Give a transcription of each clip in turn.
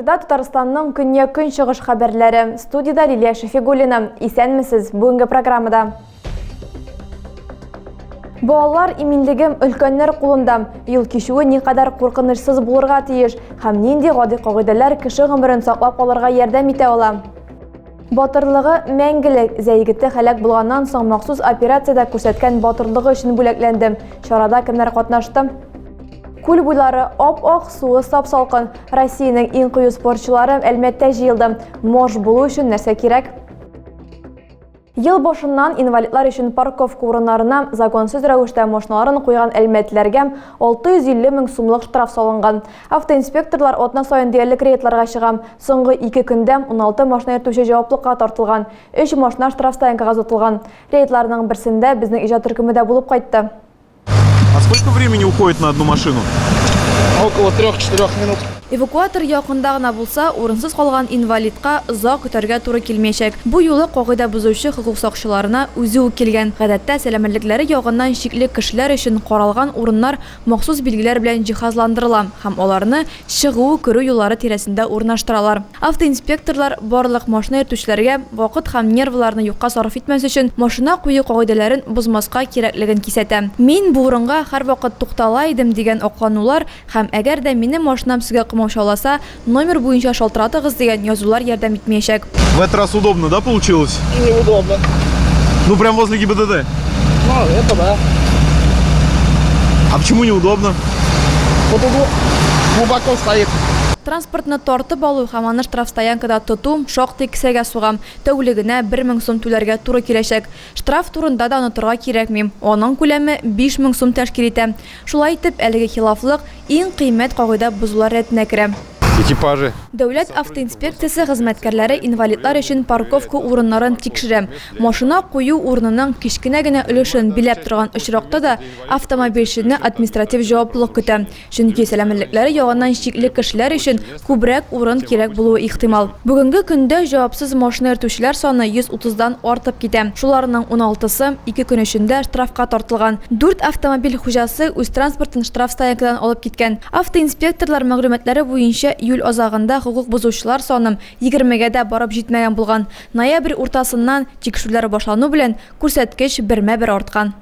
Эфирда Татарстанның көньяк-көнчыгыш хәбәрләре. Студиядә Лилия Шәфигуллина. Исәнмесез. Бүгенге программада. Балалар иминлегем өлкәннәр кулында. Юл кичүе никадәр куркынычсыз булырга тиеш һәм нинди гади кагыйдәләр кеше гомерен саклап калырга ярдәм итә ала? Батырлыгы мәңгелек. Зәй егете һәлак булганнан соң махсус операциядә күрсәткән батырлыгы өчен бүләкләнде. Чарада кемнәр катнашты? Күл буйлары ап-ак, суы сап-салкын. Россиянең иң кыю спортчылары Әлмәттә җыелды. Морж булу өчен нәрсә кирәк? Ел башыннан инвалидлар өчен парковка урыннарына законсыз рәвештә машиналарын куйган әлмәтлеләргә 650 мең сумлык штраф салынган. Автоинспекторлар атна саен диярлек рейдларга чыга. Соңгы ике көндә 16 машина йөртүче җаваплыкка тартылган, өч машина штрафстоянкага озатылган. Рейдларның берсендә безнең иҗат төркеме дә булып кайтты. А сколько времени уходит на одну машину? Около трех-четырех минут. Эвакуатор якында гына булса, урынсыз калган инвалидка озак көтәргә туры килмәячәк. Бу юлы кагыйдә бозучы хокук сакчыларына үзе үк килгән. Гадәттә, сәламәтлекләре ягыннан шикле кешеләр өчен каралган урыннар махсус билгеләр белән җиһазландырыла һәм аларны чыгу-керү юллары тирәсендә урнаштыралар. Автоинспекторлар барлык машина йөртүчеләргә вакыт һәм нервыларны юкка сарыф итмәс өчен машина кую кагыйдәләрен бозмаска кирәклеген кисәтә. Мин бу урынга һәрвакыт туктала идем дигән акланулар һәм әгәр дә минем машинам сезгә комаучауласа, номер буенча шалтыратыгыз дигән язулар ярдәм итмәячәк. В этот раз удобно, да, получилось? Неудобно. Ну, прям возле ГИБДД. Ну, это да. А почему неудобно? Вот углу глубоко стоит. Транспортны тартып алу һәм аны штрафстоянкада тоту шактый кесәгә суга. Тәүлегенә 1000 сум түләргә туры киләчәк. Штраф турында да онытырга кирәкми. Аның күләме 5000 сум тәшкил итә. Шулай итеп, әлеге хилафлык иң кыйммәт кагыйдә бозулар рәтенә керә. Экипажи. Дәүләт автоинспекциясе хезмәткәрләре инвалидлар өчен парковка урыннарын тикшерә. Машина кую урынының кечкенә генә өлешен биләп торган очракта да автомобильчене административ җаваплылык көтә. Чөнки сәламәтлекләре ягыннан шикле кешеләр өчен күбрәк урын кирәк булуы ихтимал. Бүгенге көндә җавапсыз машина йөртүчеләр саны 130 дан артып китә. Шуларның уналтысы ике көн эчендә штрафка тартылган. Дүрт автомобиль хуҗасы үз транспортын штрафстоянкадан алып киткән. Автоинспекторлар мәгълүматлары буенча, июль азагында хокук бозучылар саны егермегә дә барып җитмәгән булган. Ноябрь уртасыннан, тикшерүләр башлану белән, күрсәткеч бермә-бер арткан.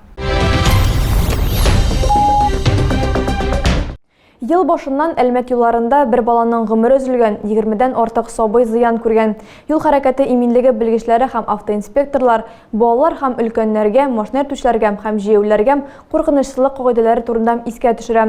Ел башыннан Әлмәт юлларында бер баланың гомере өзелгән, егермедән артык сабый зыян күргән. Юл хәрәкәте иминлеге белгечләре һәм автоинспекторлар балалар һәм өлкәннәргә, машина йөртүчеләргә һәм җәяүлеләргә куркынычсызлык кагыйдәләре турында искә төшерә.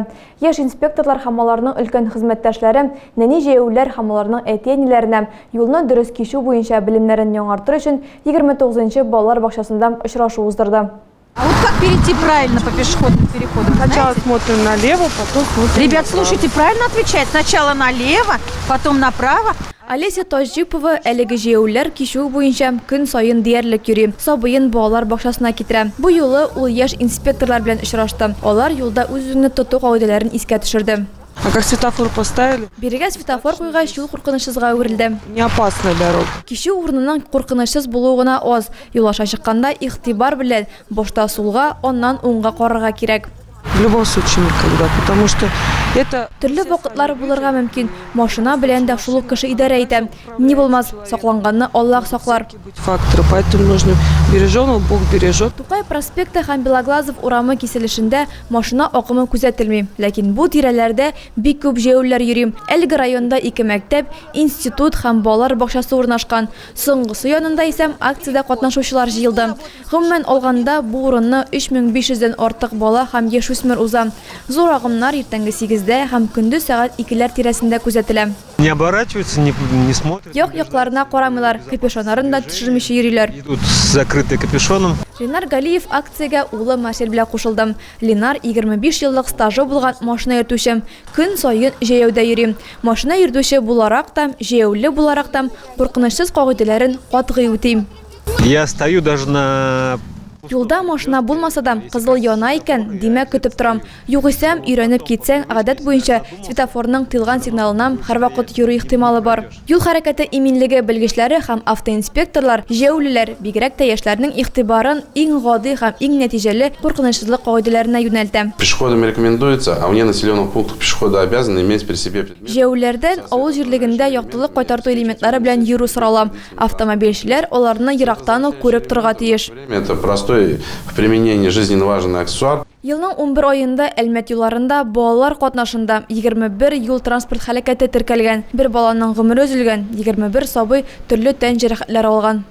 Яшь инспекторлар һәм аларның өлкән хезмәттәшләре нәни җәяүлеләр һәм аларның әти-әниләренә юлны дөрес кичү буенча белемнәрен яңартыр өчен 29 нчы балалар бакчасында очрашу уздырды. А вот как перейти правильно по пешеходным переходам? Сначала знаете? смотрим налево, потом смотрим Ребят, направо. слушайте, правильно отвечает? Сначала налево, потом направо. Олеся Таҗипова әлеге җәяүлеләр кичүе буенча көн саен диярлек йөри. Сабыен балалар бакчасына китерә. Бу юлы ул яшь инспекторлар белән очрашты. Алар юлда үз-үзеңне тоту кагыйдәләрен искә төшерде. А как светофор поставили? Бирегә светофор куйгач, юл куркынычсызга әверелде. Не опасная дорога. Кичү урынының куркынычсыз булуы гына аз. Юл аша чыкканда игътибар белән, башта сулга, аннан уңга карарга кирәк. В любом случае никогда, потому что это... Төрле вакытлар булырга мөмкин. Машина белән дә шул ук кеше идарә итә. Ни булмас, сакланганны Аллаһ саклар. Факторы, поэтому нужно береженого Бог бережет. Тукай проспекты һәм Белоглазов урамы киселешендә машина акымы күзәтелми. Ләкин бу тирәләрдә бик күп җәяүлеләр йөри. Әлеге районда ике мәктәп, институт һәм балалар бакчасы урнашкан. Соңгысы янында исә акциядә катнашучылар җыелды. Гомумән алганда, бу урынны 3500 дән артык бала һәм яшүсмер уза. Зур агымнар иртәнге сигездә һәм көндез сәгать икеләр тирәсендә күзәтелә. Не оборачиваются, не, не смотрят. Як-якларына карамыйлар, капюшоннарын да төшермичә йөриләр. Идут с закрытой капюшоном. Ленар Галиев акциягә улы Марсель белән кушылды. Ленар 25 еллык стажы булган машина йөртүче. Көн саен җәяүдә йөри. Машина йөртүче буларак та, җәяүле буларак та куркынычсыз кагыйдәләрен катгый үти. Я стою даже на Юлда машина булмаса да, кызыл яна икән, димәк, көтеп торам. Югыйсә, өйрәнеп китсәң, гадәт буенча, светофорның тыелган сигналына һәрвакыт йөрү ихтималы бар. Юл хәрәкәте иминлеге белгечләре һәм автоинспекторлар җәяүлеләр, бигрәк тә яшьләрнең игътибарын иң гади һәм иң нәтиҗәле куркынычсызлык кагыйдәләренә юнәлтә. Пешеходам рекомендуется, а вне населенных пунктов пешеходы обязаны иметь при себе предметы. Җәяүлеләрдән авыл җирлегендә яктылык кайтарту элементлары белән йөрү сорала. Автомобильчеләр аларны ерактан ук күреп торырга тиеш. Это простой в применении жизненно важный аксессуар. Елның 11 аенда Әлмәт юлларында балалар катнашында 21 юл-транспорт һәлакәте теркәлгән. Бер баланың гомере өзелгән, 21 сабый төрле тән җәрәхәтләре алган.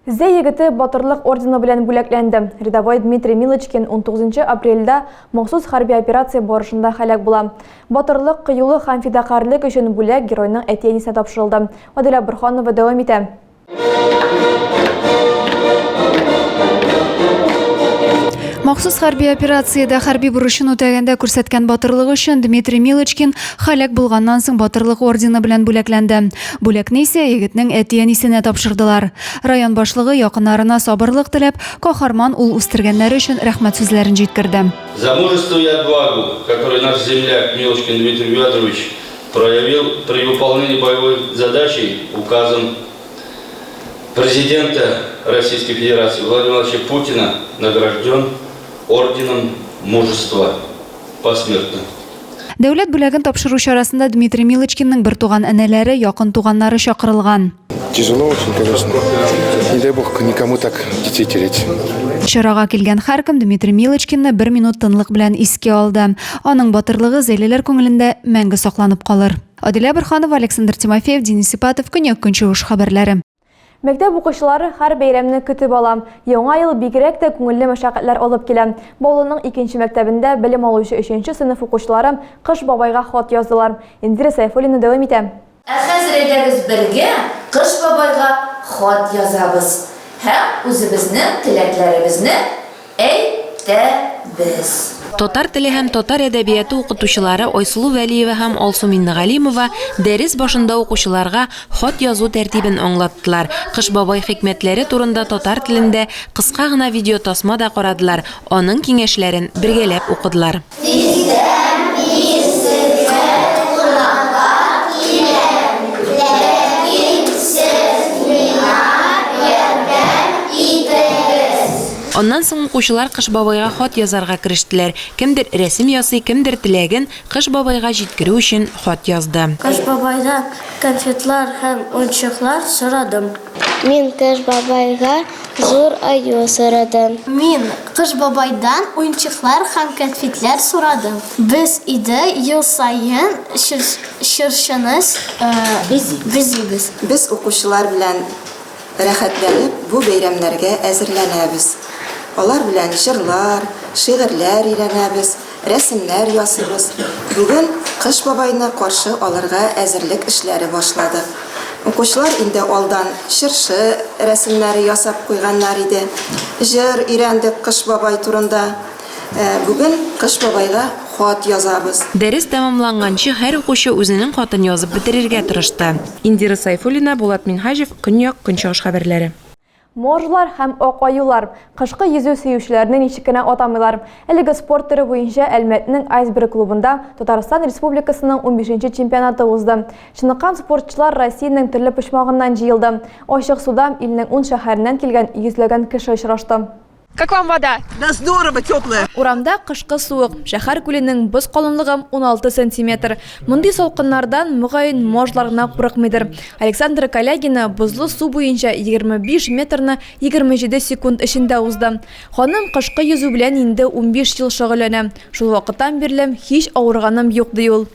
Зәй егете Батырлык ордены белән бүләкләнде. Рядовой Дмитрий Милочкин 19 апрельдә махсус хәрби операция барышында һәлак була. Батырлык, кыюлык һәм фидакарьлек өчен бүләк геройның әти-әнисенә тапшырылды. Аделя Борһанова дәвам итә. Махсус хәрби операциядә хәрби бурычын үтәгәндә күрсәткән батырлыгы өчен Дмитрий Милочкин һәлак булганнан соң Батырлык ордены белән бүләкләнде. Бүләкне исә егетнең әти-әнисенә тапшырдылар. Район башлыгы якыннарына сабырлык теләп, каһарман ул үстергәннәре өчен рәхмәт сүзләрен җиткерде. За мужество и отвагу, которую наш земляк Милочкин Дмитрий Федорович проявил при выполнении боевой задачи указом президента Российской Федерации Владимира Владимировича Путина награжден орденом мужества посмертно. Дәүләт бүләген тапшыру чарасында Дмитрий Милочкинның бертуган энеләре, якын туганнары чакырылган. Тяжело очень, конечно. Не дай бог никому так детей терять. Чарага килгән һәркем Дмитрий Милочкинны бер минут тынлык белән искә алды. Аның батырлыгы зәйлеләр күңелендә мәңге сакланып калыр. Адилә Борһанова, Александр Тимофеев, Денис Ипатов, Көньяк-Көнчыгыш хәбәрләре. Мәктәп укучылары һәр бәйрәмне көтеп ала. Яңа ел бигрәк тә күңелле мәшәкатьләр алып килә. Баулының икенче мәктәбендә белем алучы өченче сыйныф укучылары Кыш бабайга хат яздылар. Индира Сәйфуллина дәвам итә. Ә хәзер әйдәгез бергә Кыш бабайга хат язабыз һәм үзебезнең теләкләребезне әйтәбез. Татар теле һәм татар әдәбияты укытучылары Айсылу Вәлиева һәм Алсу Миннегалимова дәрес башында укучыларга хат язу тәртибен аңлаттылар. Кыш бабай хикмәтләре турында татар телендә кыска гына видеотасма да карадылар, аның киңәшләрен бергәләп укыдылар. Тиздән мин сезгә кунакка киләм, ләкин сез миңа ярдәм итегез. Аннан соң укучылар Кыш бабайга хат язарга керештеләр. Кемдер рәсем ясый, кемдер теләген Кыш бабайга җиткерү өчен хат язды. Кыш бабайдан конфетлар һәм уенчыклар сорадым. Мин Кыш бабайга зур аю сорадым. Мин Кыш бабайдан уенчыклар һәм кәнфитләр сорадым. Без өйдә ел саен чыршыны бизибез. Без укучылар белән рәхәтләнеп бу бәйрәмнәргә әзерләнәбез. Алар белән җырлар, шигырьләр өйрәнәбез, рәсемнәр ясыйбыз. Бүген Кыш бабайны каршы алырга әзерлек эшләре башладык. Укучылар инде алдан чыршы рәсемнәре ясап куйганнар иде. Җыр өйрәндек Кыш бабай турында. Бүген Кыш бабайга хат язабыз. Дәрес тәмамланганчы һәр укучы үзенең хатын язып бетерергә тырышты. Индира Сайфуллина, Булат Минһаҗев, Көньяк, Көнчыгыш хәбәрләре. Моржлар һәм ак аюлар. Кышкы йөзү сөючеләрне ничек кенә атамыйлар. Әлеге спорт төре буенча Әлмәтнең Айсберг клубында Татарстан Республикасының унбишенче чемпионаты узды. Чыныккан спортчылар Россиянең төрле почмагыннан җыелды. Ачык суда илнең ун шәһәреннән килгән йөзләгән кеше очрашты. Как вам вода? Да здорово, теплая. Урамда кышкы суык. Шәһәр күленең боз калынлыгы 16 сантиметр. Мондый салкыннардан, мөгаен, моржлар гына курыкмыйдыр. Александра Калягина бозлы су буенча 25 метрны 27 секунд эчендә узды. Ханым кышкы йөзү белән инде 15 ел шөгыльләнә. Шул вакыттан бирле һич авырганым юк, ди ул.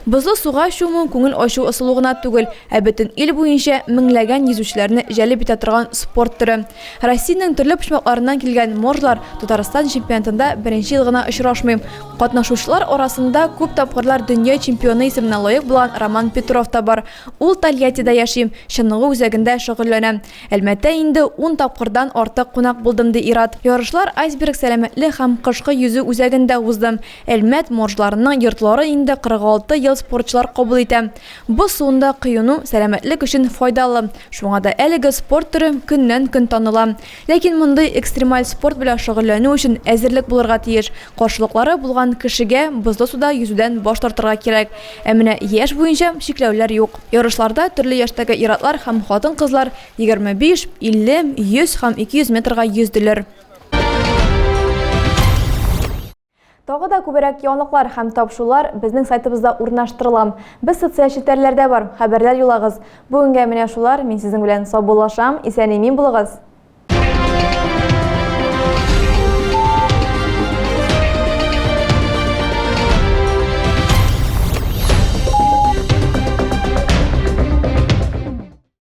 Бозлы суга чуму күңел ачу ысулы гына түгел, ә бөтен ил буенча меңләгән йөзүчеләрне җәлеп итә торган спорт төре. Россиянең төрле почмакларыннан килгән моржлар Татарстан чемпионатында беренче ел гына очрашмый. Катнашучылар арасында күп тапкырлар дөнья чемпионы исеменә лаек булган Роман Петров та бар. Ул Тольяттида яши, чыныгу үзәгендә шөгыльләнә. Әлмәттә инде ун тапкырдан артык кунак булдым, ди ир-ат. Ярышлар Айсберг сәламәтлек һәм кышкы йөзү үзәгендә узды. Әлмәт моржларының йортлары инде 46. 6 ел спортчылар кабул итә. Боз суында коену сәламәтлек өчен файдалы, шуңа да әлеге спорт төре көннән-көн таныла. Ләкин мондый экстремаль спорт белән шөгыльләнү өчен әзерлек булырга тиеш. Каршылыклары булган кешегә бозлы суда йөзүдән баш тартырга кирәк. Ә менә яшь буенча чикләүләр юк. Ярышларда төрле яшьтәге ир-атлар һәм хатын-кызлар 25, 50, 100 һәм 200 метрга йөзделәр. Тагы да күбрәк яңалыклар һәм тапшырулар безнең сайтыбызда урнаштырыла. Без социаль челтәрләрдә бар, хәбәрләр юллагыз. Бүгенгә менә шулар, мин сезнең белән саубуллашам, исән-имин булыгыз!